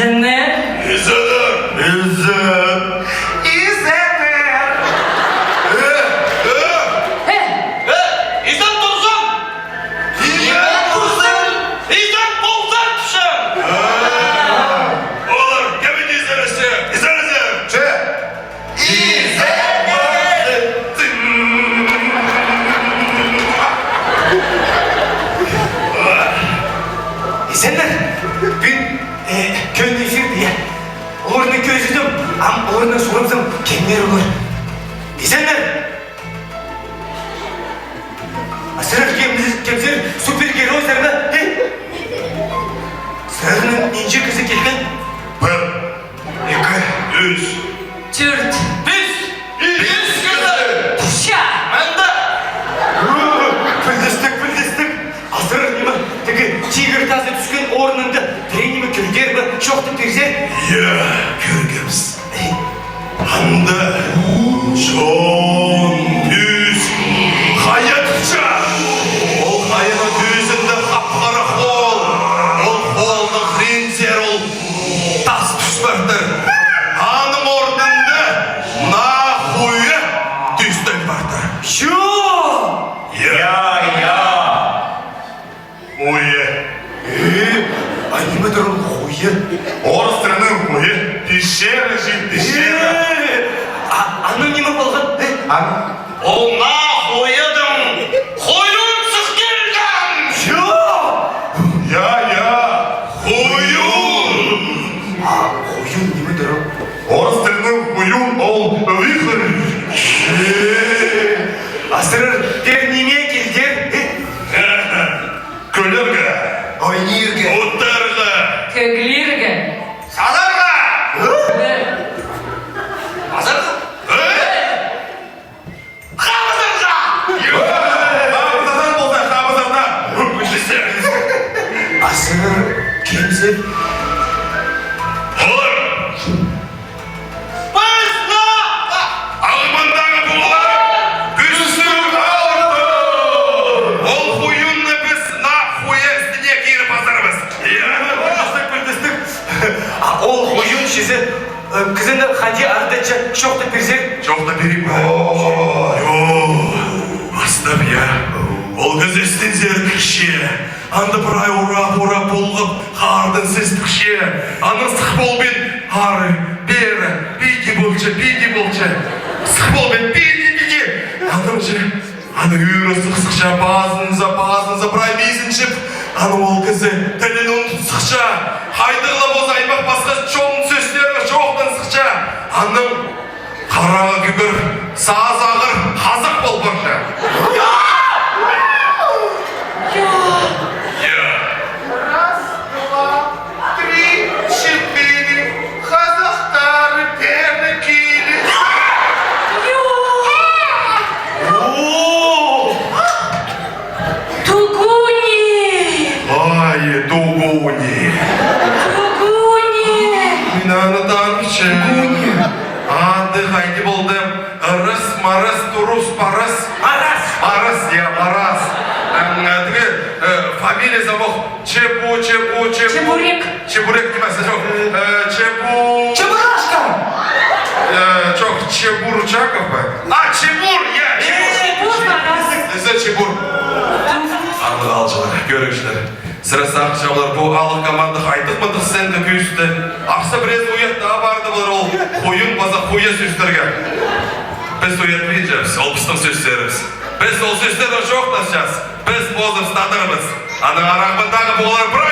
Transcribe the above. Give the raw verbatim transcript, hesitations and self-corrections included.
Изеннер. Изеннер. Изеннер. Изеннер. Э, э. Э, э, изен турзың. Изен турзың. Изен ползаң тіпчем. Олар кемнең изеннер? Изеннер. Че. Изеннер! Пӱӱн, э, кӧні эфирде, я. Оларны кӧзідім, ам оларны сурабызам, кемнер олар. Изеннер! А сірер кем-, кемзер, супергеройзар ба, э? Сірернең нинҷе кізі килген? Пір. Ікі. Ӱс. Тӧрт. Пис. Пис кізі. Тіпче. Мында. Пілдістік, пілдістік. Азыр ниме, тігі тигір тазы тӱскен орнында тірі ниме кӧргер бе, чоохтап пирзе? Я, кӧргебіс. Анда чоон тӱс хайа тіпче. Ол хайаның тӱзінде хап-хара хоол. Ол хоолның хыринзар ол тас тӱс партыр. Аның орнында наа хуя тӱс тӧл партыр. Чо? Я, я. Хуя. Э, а ниме-дір ол хуя? Орыс тілінең хуя. Пещера чи, пещера. Э, а, аның ниме полған? Э? Аның Ол наа хуядаң хуюн сых килген! Чо? Я, я, хуюн! А хуюн ниме-дір ол? Орыс тілінең хуюн ол вихрь. Э, а сірер пеер ниме килдер? Кӱлерге. Ойнирға. Утарға. Кӧглирге. Сазарға. Э? Азарға. Э? Хабызарға! Хабызардаң полза, хабызардаң! Азыр кемзер? Олар! Піс на-, ағбандағы пулар! Пӱстің алды! Ол хуюнны піс наа хуя істіне киріп азарбыс! Пілдістік, пілдістік. А ол хуюн чізе Э, кізіні хайди арыдатча, чоохтап пирзер? Чоохтап пирим бе? О. Йо, астап, я. Ол кізі істензер кірче. Анда прай урап-урап полғап, хардын сес тікче. Анаң сых полбин, ары, пеер, піди полча, піди полча. Сых полбин, піди, піди. Анаң чи Аның ӱрі сых сыхча, пазынза, пазынза, прай мизін чіп, анаң ол кізі тілін ундут сыхча, хайдағ ла полза аймах пасха чон сӧстерін чоохтан сыхча, анаң харағы кӱгір, сазы ағыр хазах пол парча. Я. Раз, два, три, четыре, хазахтары пеер килі. О! Тугуни! Ай, тугуни! Тугуни! Мин аны танчам. Тугуни! Ады хайди полды? Ырыс, марас, турус, парас. Марас! Марас, я, марас. Ам, тігі, э, фамилия замох. Чебу, чебу, чебу. Чебурек. Чебурек нимес, чох. Э, чебу. Чебурашка. Э, чох, Чебурчаков па? А, Чебур, я, Чебур. Э, Чебур, марас. Ізі Чебур. Арлығ аалҷылар, кӧрігҷілер. Сірер сағынчалар, пу алып команда хайдағ-мындағ сценада кӧзітті. Арса пірее уятты апардылар ол хуюн паза хуя сӧстерге. Піс уятпинчабыс, ол пістің сӧстерібіс. Піс ол сӧстерні чоохтасчабыс. Піс позыбыс тадарбыс. Анаң арағымдағы полар прай